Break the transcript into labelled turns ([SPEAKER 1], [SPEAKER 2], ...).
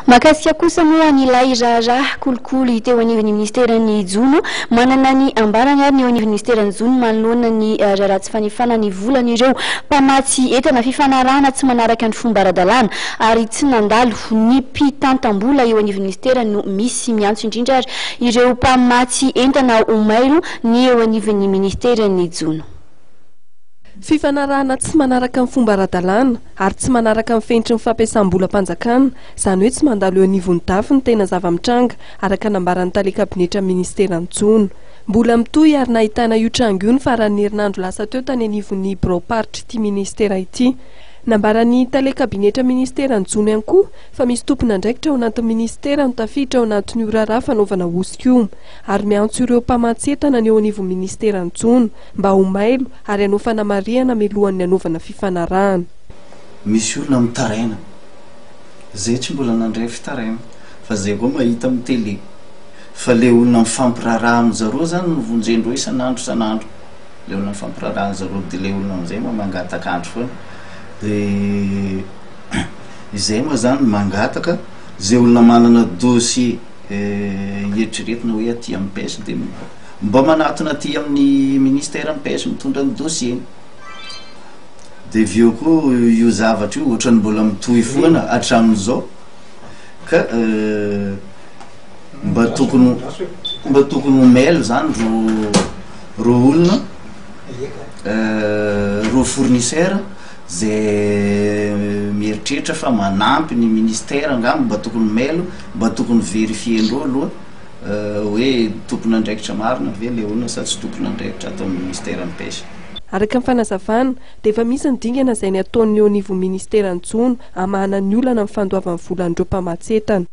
[SPEAKER 1] Mahakasika kosa moa an'ilay raharaha kolikoly teo anivon'ny minisiteran'ny Jono, manana ny ambarany ary ny eo anivon'ny minisiteran'ny Jono manoloana ny raharaha tsy fanefana ny volan'ireo mpamatsy entana, fifanarahana tsy manaraka ny fomba ara-dalàna ary tsy nandalo ny mpitantam-bola eo anivon'ny minisitera no misy miantso indrindra ary ireo mpamatsy entana ho mailo ny eo anivon'ny minisiteran'ny Jono.
[SPEAKER 2] Fifanarahana tsy manaraka ny fomba ara-dalàna ary tsy manaraka ny fenitry ny fampiasam-bolam-panjakana, izany hoe tsy mandalo eo anivon'ny DAF ny tena zava-mitranga, araka nambaran'ny tale kabinetra ministeran'ny jono. Mbola mitohy ary nahitana io tranga io ny faran'ny herinandro lasa teo tany anivon'ny biraom-paritr'ity ministera ity. Nambaran'ny tale kabinetra ministeran'ny jono ihany koa fa misy tompon'andraikitra ao anatin'ny ministera no tafiditra ao anatin'io raharaha fanaovana hosoka io ary miantso ireo mpamatsy entana ny eo anivon'ny ministeran'ny jono mba ho mailo ary hanao fanamarihana mialohan'ny hanaovana fifanarahana.
[SPEAKER 3] Misy olona mitaraina, zay tsy mbola nandray fitaraina fa zay koa mahita amin'ny télé fa le olona mifampiraharaha aminjareo zany no vonjendreo isan'andro isan'andro, le olona mifampiraharaha aminjareo de le olona amizay mba mangataka andro foana de izay moa zany mangataka zay olona manana dossier eritreretina hoe aty amin'ny pêche de Mba manatona aty amin'ny ministère ny pêche mitondra ny dossier-ny. De avy eo koa io zavatra io ohatran'ny mbola mitohy foana hatramin'izao ka mba tokony mba tokony ho mailo zany ro ro olona ro fournisseur zay mieritreritra fa manampy ny ministère angamba mba tokony mailo mba tokony verifier-ndreo aloha Hoe tompon'andraikitra marina ve le olona sa tsy tompon'andraikitra ato amin'ny ministeran'ny pêche?
[SPEAKER 2] Araka ny fanazavana, dia efa misy ny dingana izay ny ataon'ny eo anivon'ny ministeran'ny jono hamahana ny olana amin'ny fandoavan'ny volan'ireo mpamatsy entana.